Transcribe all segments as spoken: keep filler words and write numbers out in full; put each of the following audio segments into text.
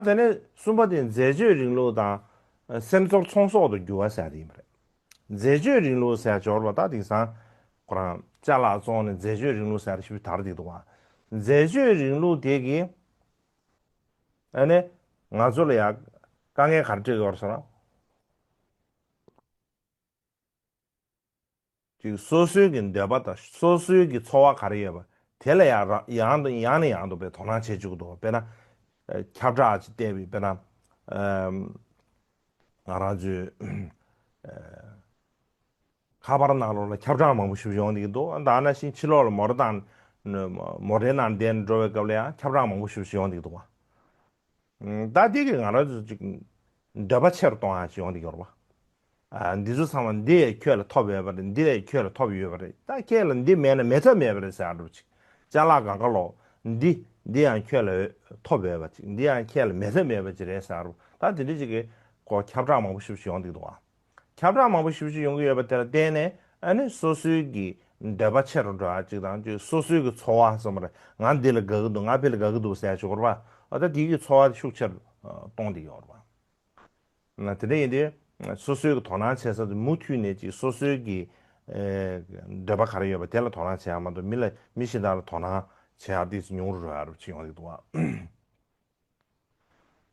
དེ་ནས་གསུམ་པ་དེ་འཛད་སྤྱོད་རིང་ལུགས་དང་སེམས་ཚོར་ཚོང་ཟོག་ཏུ་འགྱུར་བ་ཟེར་དེ་ཡིན་པ་རེད། འཛད་སྤྱོད་རིང་ལུགས་ཟེར་སྦྱོར་བ་ད་དེང་སང་ཁོ་རང་ཅ་ལག་བཙོང་ནས་འཛད་སྤྱོད་རིང་ལུགས་ཟེར་ཞིབ་དར་བསྡད་འདུག་བ། འཛད་སྤྱོད་རིང་ལུགས་དེ་གིས་ཨ་ནི་ང་ཚོ་ལ་ཡང་དཀའ་ངལ་ག་རེ་སྤྲད་ཀྱི་ཡོད་རེད་ཟེར་ན། ཅིག་སོ་སོའི་གི་འདོད་པ་དང་སོ་སོའི་གི་ཚོར་བ་ག་རེ་ཡོད་པ་དེ་ལ་ཡང་ར་ཡང་དང་ཡང་ནས་ཡང་དུ་དཔེ་དོ་སྣང་བྱེད་བཅུག་གི་འདུག་དཔེར་ན་ཨ་ཁྱབ་བསྒྲགས་ཅིག་བལྟས་པའི་དཔེར་ན་ཨམ་ང་རང་ཚོའི་ཨ་ཁ་པར་ནང་ལོགས་ལ་ཁྱབ་བསྒྲགས་མང་པོ་ཞིག་ཡོང་བསྡད་ཀྱི་འདུག་ད་ནང་བཞིན་ཕྱི་ལོགས་ལ་མོ་ཊ་དང་མོ་ཊའི་ནང་བསྡད་ནས་འགྲོ་བའི་སྐབས་ལ་ཡང་ཁྱབ་བསྒྲགས་མང་པོ་ཞིག་ཡོང་བསྡད་ཀྱི་འདུག་བ། ད་འདི་གིས་ང་རང་ཚོ་ཅིག་འདོད་པ་ཆེ་རུ་གཏོང་ཡག་ཅིག་ཡོང་གི་ཡོད་རེད་བ། ཨ་འདི་ཚོ་ཚང་མ་འདི་ཡང་ཁྱོད་ལ་ཐོབ་ཡོད་པ་རེད། འདི་ཡང་ཁྱོད་ལ་ཐོབ་ཡོད་པ་རེད། ད་ཁྱེད་ལ་འདི་མེད་ན་མེད་ཐབས་མེད་པ་རེད་ཟེར་ཡག་འདྲ་པོ་ཅིག་ཅ་ལག་གང་ག་ལོག་འདི་འདི་ཡང་ཁྱོད་ལ་ཐོབ་ཡོད་པ་ཅིག་འདི་ཡང་ཁྱེད་ལ་མེད་ཐབས་མེད་པ་ཅིག་རེད་ཟེར་ཡག་འདྲ་པོ། ད་དེ་འདྲ་ཅིག་གི་ཁོ་ཁྱབ་བསྒྲགས་མང་པོ་ཞེ་པོ་ཅིག་ཡོང་གི་འདུག་བ། ཁྱབ་བསྒྲགས་མང་པོ་ཞེ་པོ་ཅིག་ཡོང་གི་ཡོད་པ་དེ་ལ་བརྟེན་ནས་ཨ་ནི་སོ་སོའི་གི་འདོད་པ་ཆེ་རུ་འགྲོ་ཡག་ཅིག་དང་ཅིག་སོ་སོའི་གི་ཚོར་བ་སོགས་མ་རེད། ང་འདི་ལ་དགའ་གི་འདུག་ང་ཕ་ལ་དགའ་གི་འདུག་ཟེར་ཡག་ཅིག་ཡོད་རེད་བ། ཨ་ད་དེ་གི་ཚོར་བ་དེ་ཤུགས་ཆེ་རུ་གཏོང་བསྡད་ཀྱི་ཡོད་རེད་བ། ན་དེ་འདྲ་ཡིན་དུས་སོ་སོའི་གི་དོ་སྣང་བྱེད་ས་དེ་མུ་མཐུད་ནས་ཅིག་སོ་སོའི་གི་ཨེ་འདོད་པ་ག་རེ་ཡོད་པ་དེ་ལ་དོ་སྣང་བྱེད་ཡག་མ་གཏོགས་མི་ལ་མི་གཞན་དག་ལ་དོ་སྣང་བྱེད་ཡག་དེ་ཉུང་རུ་འགྲོ་ཡག་རུ་ཅིག་ཡོང་གི་འདུག་བ།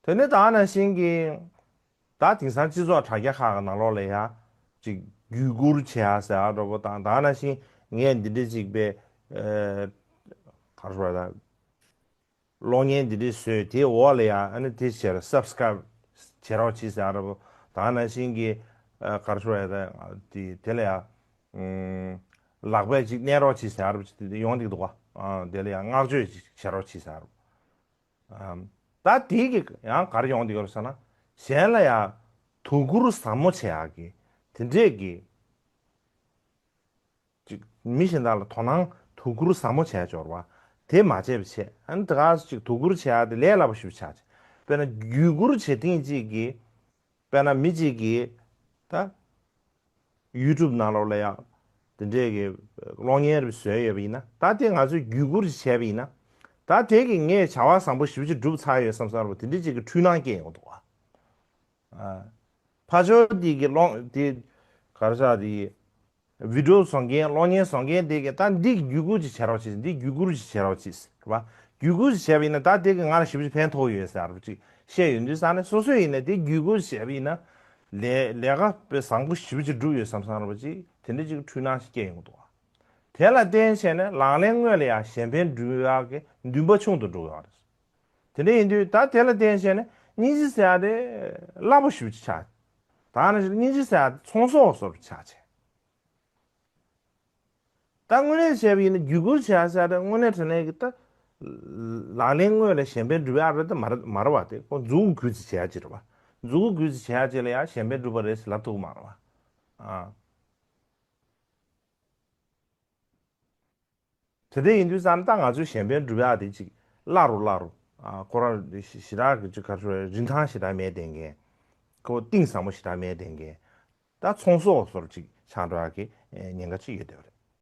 དེ་ནས་ད་ནང་བཞིན་གྱི་ད་དེང་སང་སྤྱི་ཚོགས་དྲ་རྒྱ་ཁག་གི་ནང་ལོགས་ལ་ཡ་ཅིག་བརྒྱུད་བསྐུར་བྱེད་ཡག་ཟེར་ཡག་འདྲ་པོ་དང་། ད་ནང་བཞིན་ངས་འདི་འདྲ་ཅིག་པའི་ཨ་ག་རེ་ཟེར་དགོས་རེད། ད་གློག་བརྙན་འདི་འདྲ་བཟོས་དེའི་འོག་ལ་ཡ་ཨ་ནི་དེ་བྱེད་རོགས། སབ་སི་ཀ་རེབ་བྱེད་རོགས་གྱིས་ཟེར་ཡག་འདྲ་པོ། ད་ནང་བཞིན་གྱི་ཨ་ག་རེ་ཟེར་དགོས་རེད། ད་དེ་དེ་ལ་ཡ་ཨ་ལག་པས་ཅིག་མནན་རོགས་གྱིས་ཟེར་ཡག་འདྲ་པོ་ཅིག་དེ་ཡོང་བསྡད་ཀྱི་འདུག་ག་ཨ་དེ་ལ་ཡ་བསྔགས་བརྗོད་ཅིག་བྱེད་རོགས་གྱིས་ཟེར་ཡག་འདྲ་པོ། ཨམ། ད་དེ་གི་ཡང་ག་རེ་ཡོང་བསྡད་ཡོད་རེད་ཟེར་ན། གཞན་ལ་ཡང་དོ་ཁུར་ཟབ་མོ་བྱེད་ཡག་གི་དེ་འདྲས་ཀྱི་ཅིག་མི་གཞན་དག་ལ་དོ་སྣང་དོ་ཁུར་ཟབ་མོ་བྱས་འབྱོར་བ་དེ་མ་བྱས་པ་བྱས། ཨ་ནི་དེ་ག་ཅིག་དོ་ཁུར་བྱེད་ཡག་དེ་ལས་སླ་པོ་ཞིག་ཆགས་བྱས། དཔེར་ན་བརྒྱུད་བསྐུར་བྱེད་ཐེངས་གཅིག་གི་དཔེར་ན་མི་གཅིག་གིས་ད་ཡུ་ཊུབ་ནང་ལོགས་ལ་ཡང་དེ་འདྲས་ཀྱི་གློག་བརྙན་རེ་བཟོས་ཡོད་པ་ཡིན་ན། ད་དེ་ང་ཚོས་བརྒྱུད་བསྐུར་ཞིག་བྱས་པ་ཡིན་ན། ད་དེ་གིས་ངས་བྱ་བ་བཟང་པོ་ཞེ་པོ་ཅིག་བསྒྲུབས་ཚར་ཡོད་བསམ་བསམ་པ་དེ་འདྲས་ཅིག་གི་འཁྲུལ་སྣང་སྐྱེ་ཡོང་གི་འདུག་བ། ཨ། ཕར་ཕྱོགས་དེ་གི་གློག་དེ་ག་རེ་ཟེར་དེ། བི་ཌིའོ་བཟོ་མཁན་གློག་བརྙན་བཟོ་མཁན་དེ་གིས་ད་འདི་བརྒྱུད་བསྐུར་ཅིག་བྱེད་རོགས་བྱེད། འདི་བརྒྱུད་བསྐུར་ཅིག་བྱེད་རོགས་བྱེད་རེད་བ། བརྒྱུད་བསྐུར་ཅིག་བྱས་པ་ཡིན་ན་ད་དེ་གིས་ང་ལ་ཞེ་པོ་ཅིག་ཕན་ཐོགས་ཡོད་ཟེར་བ་ཅིག་བཤད་ཡོང་དུས་ཙང་ནས། སོ་སོ་ཡིན་ན་དེ་བརྒྱུད་བསྐུར་ཅིག་བྱས་པ་ཡིན་ན་ལས་ལས་ཀ་དཔེ་བཟང་པོ་ཞེ་པོ་ཅིག་བསྒྲུབས་ཡོད་བསམ་བསམ་པ་ཅིག་དེ་འདྲ་ཅིག་འཁྲུལ་སྣང་ཞིག་སྐྱེ་ཡོང་གི་འདུག་བ། དེ་ལ་བརྟེན་བྱས་ནས་ལག་ལེན་དངོས་ལ་ཡང་གཞན་ཕན་སྒྲུབ་ཡག་གི་འདུན་པ་ཆུང་དུ་འགྲོ་གི་ཡོད་རེད། དེ་འདྲ་ཡིན་དུས་ད་དེ་ལ་བརྟེན་བྱས་ནས་སྙིང་རྗེ་ཟེར་ཡག་དེ་སླ་པོ་ཞེ་པོ་ཅིག་ཆགས། ད་ནི་སྙིང་རྗེ་ཟེར་ཡག་དེ་ཚོང་ཟོག་བཟོ་འདྲ་ཆགས་བྱས། ད་དངོས་གནས་བྱས་པ་ཡིན་ན་བརྒྱུད་བསྐུར་བྱེད་ཡག་ཟེར་ཡག་དེ་དངོས་གནས་དྲང་གནས་ཀྱི་ད་ལག་ལེན་དངོས་ལ་གཞན་ཕན་སྒྲུབ་ཡག་རེད་ད་མ་རེད་མ་རེད་བ། དེ་ཁོ་མཛུབ་གུ་རྒྱུད་ཅིག་བྱེད་ཡག་ཅིག་རེད་བ། མཛུབ་གུ་རྒྱུད་ཅིག་བྱེད་ཡག་ཅིག་ལ་ཡང་གཞན་ཕན་སྒྲུབ་པ་རེད་ཟེར་ལབ་ཐུབ་ཀྱི་མ་རེད་བ། ཨ། དེ་འདྲ་ཡིན་དུས་ཙང་ད་ང་ཚོས་གཞན་ཕན་སྒྲུབ་ཡག་དེ་ཅིག་སླ་རུ་སླ་རུ། ཨ། ཁོ་རང་ཞེ་ཞེ་དྲག་གི་ཅིག་ག་རེ་ཟེར། རིན་ཐང་ཞེ་དྲག་མེད་བསྡད་མཁན། ཁོ་གཏིང་ཟབ་མོ་ཞེ་དྲག་མེད་བསྡད་མཁན། ད་ཚོང་ཟོག་བཟོ་འདྲ་ཅིག་ཆགས་འགྲོ་ཡག་གི་ཉེན་ཁ་ཅིག་ཡོད་བསྡད་པ་རེད།